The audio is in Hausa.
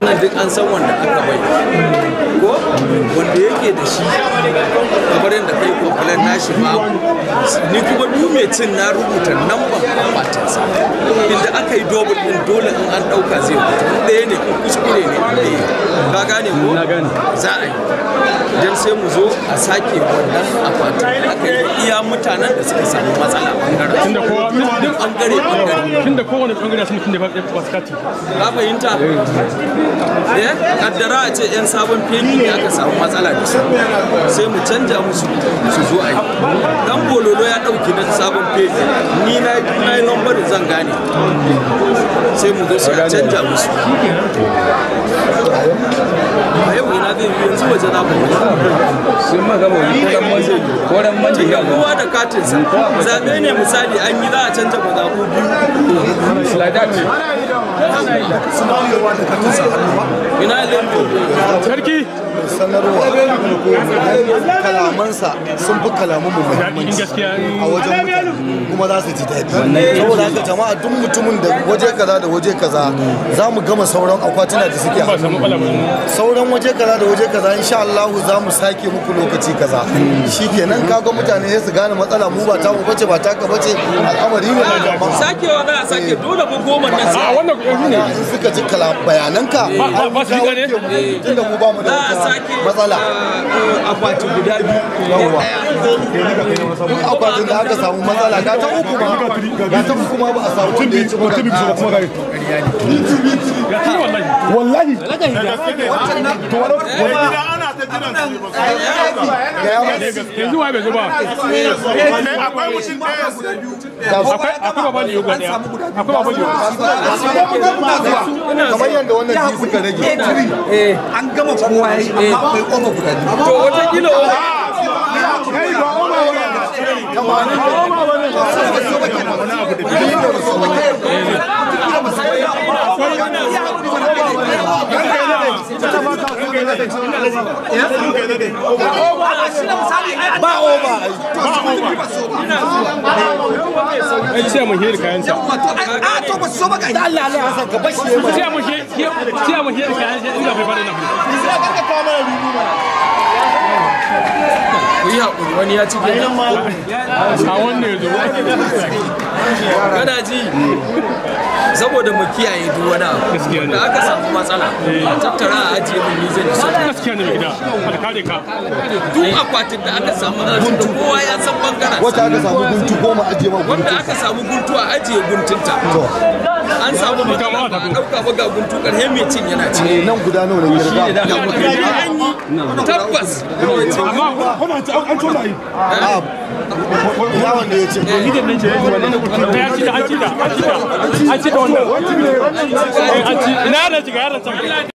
Nan duk an san wanda aka bai ko wanda yake da shi, kamar yadda kai complain nashi babu. Ni kuma duk mai cin na rubuta namban akwatinsa inda aka yi double din, dole in an ɗauka zai fito. In ɗaya ne, in kuskure ne, in ɗaya, ka gane ko? Za a yi dan sai mu zo a sake wannan akwatin da aka yi iya mutanen da suka samu matsala bangaren Tunda kowa duk bangare bangare. Tunda kowane bangare sun mutum da ba su kati. Ka fahimta? Eh, kaddara a ce yan Sabon Fegi ne aka samu matsala da su, sai mu canja musu su zo a yi. Dan Bololo ya dauki na Sabon Fegi, ni na yi lambarin zan gane, sai mu zo sai a canja musu. A yau ina zai yi? Yanzu waje za mu. Sun ma gama wani koran manje. Tunda kowa da katinsa, zaɓe ne, misali an yi, za a canja mazaɓu biyu. Like that. Ina lembo? Sarki. Sanarwa, kalamansa sun fi kalaman mu muhimmanci gaskiya. A wajen mutane kuma za su ji daɗi. Saboda haka jama'a, duk mutumin da waje kaza da waje kaza, za mu gama sauran akwatuna da suke ba samu matsala ba. Sauran waje kaza da waje kaza, insha Allah za mu sake muku lokaci kaza. Shikenan, kaga mutane sai su gane matsala mu ba ta mu bace, ba taka bace, al'amari ne na jama'a. Sakewa za a sake, dole ba goma nan A sai wannan yanzu ne. In suka ji bayananka Ba su riga ne? tunda mu ba mu da za a wata sake matsala. Akwati guda biyu. Yawwa, duk akwatin da aka samu matsala, ga ta uku ma, ga ta uku ma ba a samu wanda ya ci ba. Ga shi wallahi. Wallahi. Yanzu waye bai zo ba? Akwai mutum ɗaya. Akwai baban liyo guda daya, akwai baban liyo. Kamar yadda wannan ji suka rage. An gama, kowa ya yi, amma akwai ƙofa guda biyu. To watakila Kai, ba oma ba. Tamanin da Ba over. Ai ce mun hiri kayansa. A to, ba su so ba ga Allah Allah Hassan, ka bashi ya ce mun hiri, ce mun hiri kayansa inda bai fara na. Ku yi haƙuri, wani ya ci kenan. A wannan yazo. Kana ji, saboda mu kiyaye duk wani abu Gaskiya ne. da aka samu matsala, a tattara a ajiye mun, ni zan yi so. Gaskiya ne, mai gida, alkare ka. Duk akwatin da aka samu matsala, tunda kowa ya san bangaren Wata aka samu guntu, 10 ajiye ma wanda guntu. Aka samu guntu, a ajiye guntunta. An samu matsala, ba a ɗauka ba, ga guntu, ƙarshe mai cin yana ci. Nan guda nawa ne kirga? An yi tabbas. Amma An tona yi. Ina wanda ya ce? Ya ci da, an ci da, an ci da, an ci da wannan. An ci. Ina da shiga yaran can.